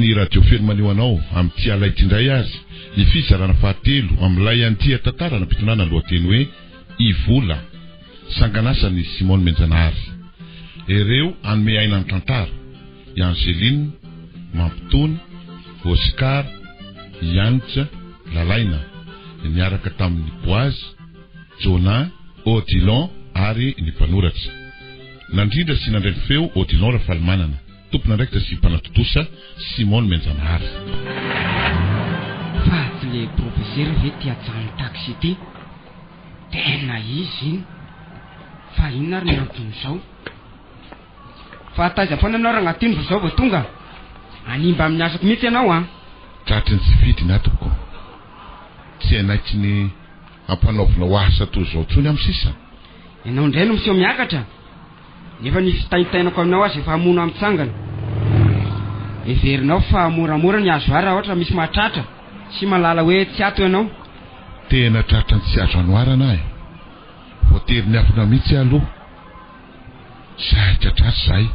Atolotry ny Radio Feno Maneho anao amin'ity alina ity indray ary ny fizarana fahatelo amin'ilay andia tantara nampitondrana ny lohateny hoe I Vola, sanganasan'i Simon Menjanahary. Ireo hanome aina ny tantara, i Angeline, Mampitony, Oscar, Yanitra, Lalaina, niaraka tamin'i Boaz, Jonah, Odilon ary ny mpanoratra. Nandrindra sy nandray ny feo Odilon Rafalimanana, tompon'andraikitra sy mpanatontosa Simon Menjanahary. Fa tsy le profesera ve ty ajanony taxi ty? Tena izy iny! Fa inona ary ny anton'izao? Fa taiza foana ianao rangahy ty no vao izao vao tonga? Hanimba amin'ny asako mihitsy ianao an! Tratry ny tsy fidiny aho tompoko. Tsy hanaiky ny hampanaovinao asa toy izao intsony aho sisa. Ianao indray no miseho miakatra, nefa ny fitaintainako aminao aza efa hamono ahy mitsangana. Heverinao fa moramora ny azo ahy raha ohatra misy mahatratra sy mahalala hoe tsy ato ianao. Tena tratran'ny tsy azo anoharana aho e! Voatery niafina mihitsy aho aloha. Saika tratra izahay.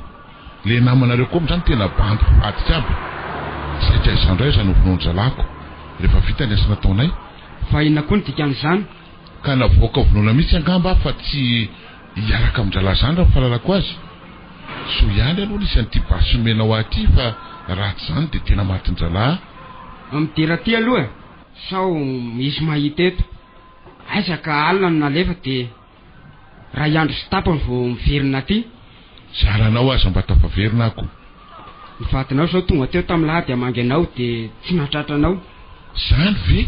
Le namanareo koa amin'izany tena bandy mpivadika aby. Saika izaho indray aza no vonoin-dRalahiko rehefa vita ny asa nataonay. Fa inona koa no dikan'izany? Ka navoaka vonoina mihitsy angamba aho fa tsy hiaraka amin-dralahy izany raha ny fahalalako azy. Soa ihany aloha nisy an'ity basy nomenao ahy ity fa raha tsy izany dia tena matin-dralahy aho. Midira aty aloha e! Sao misy mahita eto. Aiza ka alina no nalefa dia Ray andro sy tapany vao miverina aty. Zaranao aza mba tafaverina aho ko. Ny vadinao izao tonga teo tamin'ny lahady hamangy anao dia tsy nahatratra anao. Zany ve?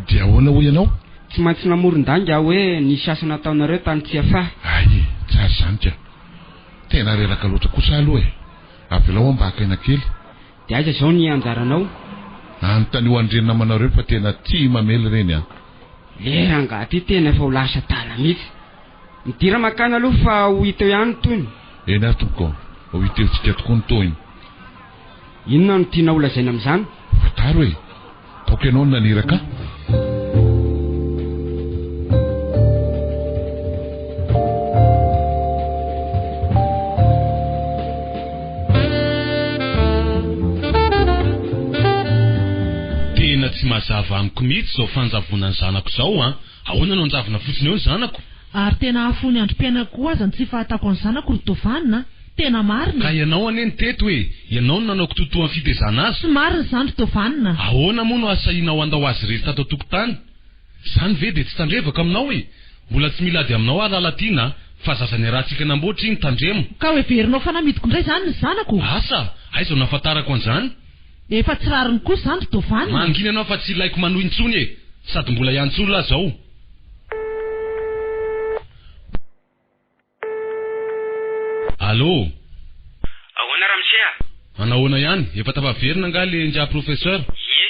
Dia ahoana hoy ianao? Tsy maintsy namoron-dainga aho hoe nisy asa nataonareo tany Tsiafahy. Hay e, tsara izany ka. Tena reraka loatra kosa aho aloha e. Avelao aho mba haka aina kely. Dia aiza izao ny anjaranao? Anontanio an'ireny namanao ireny fa tena tia mamely ireny an. Le rangahy ty tena efa ho lasa adala mihitsy. Midira makany aloha fa ho hita eo ihany ny tohiny. Eny ary tompoko ô, ho hita eo tsika tokoa ny tohiny. Inona no tianao ho lazaina amin'izany? Fantaro e! Taoko ianao no naniraka ahy. Tena tsy mazava amiko mihitsy izao fanjavonan'ny zanako izao an! Ahoana no hanjavona fotsiny eo ny zanako? Ary tena hahafoy ny androm-piainako koa aza ny tsy fahatako ny zanako ry Dovana a! Tena marina Ka e! ianao anie no teto e! Ianao no nanao kitoatoa amin'ny fitezana azy. Tsy marina izany ry Dovana a! Ahoana moa no ahasahianao handao azy irery tato an-tokotany? Izany ve dia tsy tandrevako aminao e! Mbola tsy mila ady aminao aho Lalatiana a! Fa zaza niarahantsika namboatra iny, tandremo! Ka hoheverinao fa namidiko indray izany ny zanako? Asa! Aiza no nahafantarako an'izany? Efa tsy rariny kosa izany ry Dovana. Mangina ianao fa tsy ilaiko manohy intsony e! Sady mbola hiantso olona aho izao. Allô? Ahoana ramose a? Manahoana ihany? Efa tafaverina angaha le ingahy professeur? Ie,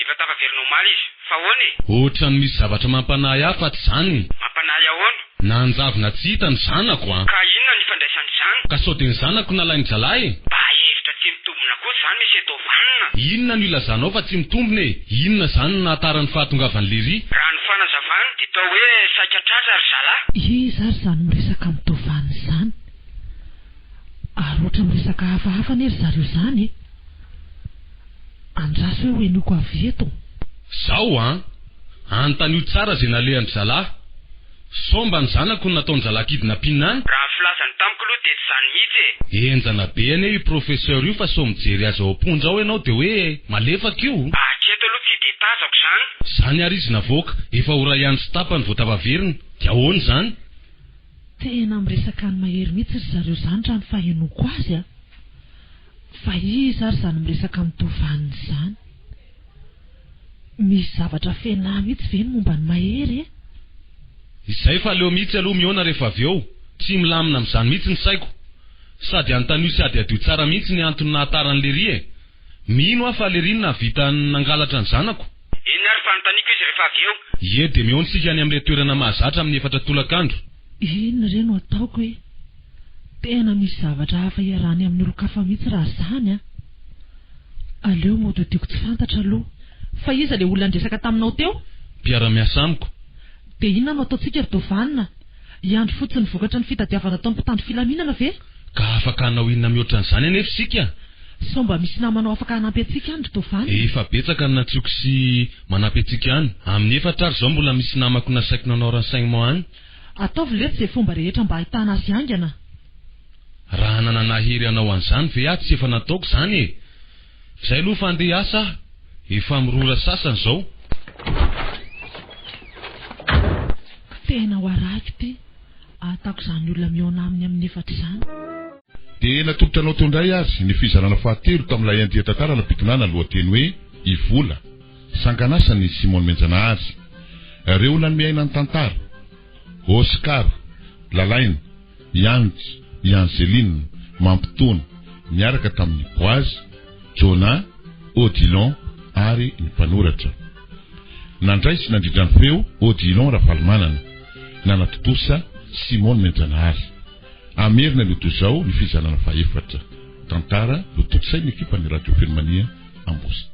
efa tafaverina omaly izy. Fa ahoana e? Ohatran'ny misy zavatra mampanahy ahy fa tsy izany. Mampanahy ahoana? Nanjavona tsy hita ny zanako an! Ka inona no ifandraisan'izany? Ka sao dia ny zanako nalain-dry zalahy e? Mba hevitra tsy mitombina kosa izany Monsieur Dovana. Inona no ilazanao fa tsy mitombina e? Inona izany no nahatara ny fahatongavan'i Lery? Raha ny fanazavany dia toa hoe saika tratra ry zalahy. Iza ary izany miresaka amin'i Dovana izany? Ary ohatra miresaka hafahafa anie ry zareo izany e! Andraso hoe ho henoiko avy eto. Zao an! Anontanio tsara izay nalehan-dry zalahy. Sao mba ny zanako no nataon-dralahy kidnapping any? Raha ny filazany tamiko aloha dia tsy izany mihitsy e! Henjana be anie io professeur io fa sao mijery azy ao am-ponja ao ianao dia hoe malefaka io. Hatreto aloha tsy dia tazako izany. Izany ary izy navoaka, efa ho iray andro sy tapany vao tafaverina, dia ahoana izany? Tena miresaka any mahery mihitsy ry zareo izany raha ny fahenoako azy a! Fa iza ary izany miresaka amin'i Tovanina izany? Misy zavatra fenà mihitsy ve ny momba an'i Mahery e? Izay fa aleo mihitsy aloha mihaona rehefa avy eo. Tsy milamina amin'izany mihitsy ny saiko. Sady anontanio sy hadihadio tsara mihitsy ny antony nahatara an'i Lery e! Mino aho fa Lery no nahavita nangalatra ny zanako. Inona ary fanontaniako izy rehefa avy eo? Ie, dia mihaona isika any amin'ilay toerana mahazatra amin'ny efatra tolakandro. Inona re no ataoko e? Tena misy zavatra hafa iarahany amin'ny olon-kafa mihitsy raha izany an! Aleo mody hodiako tsy fantatra aloha. Fa iza ilay olona niresaka taminao teo? Mpiara-miasa amiko. Dia inona no ataontsika ry Dovana? Hiandry fotsiny vokatra ny fitadiavana ataon'ny mpitandro filaminana ve? Ka afaka hanao inona mihoatra an'izany anefa isika? Sao mba misy namanao afaka hanampy antsika any ry Tovana? Efa betsaka ny nantsoiko sy manampy antsika any. Amin'ny efatra ary izao mbola misy namako nasaiko nanao renseignement any. Ataovy letsy izay fomba rehetra mba ahitana azy haingana. Raha nanana hery hanao an'izany ve aho tsy efa nataoko izany e! Izay aloha fa andeha hiasa aho. Efa mirora sasany izao. Tena ho arahiko ity. Ahatako izany olona mihaona aminy amin'ny efatra izany. Dia natolotra anao teo indray ary ny fizarana fahatelo tamin'ilay andian-tantara nampitondrana ny lohateny hoe I Vola, sangan'asan'i Simon Menjanahary. Ireo nanome aina ny tantara, Oscar, Lalaina, i Andy, i Angeline, Mampitony, niaraka tamin'i Boaz, Jonah, Odilon ary ny mpanoratra. Nandray sy nandrindra ny feo Odilon Ravalomanana, nanatontosa Simon Menjanahary. Hamerina ny ho toy izao ny fizarana fahefatra. Tantara notontosain'ny ekipan'ny Radio Feno Mania Ambositra.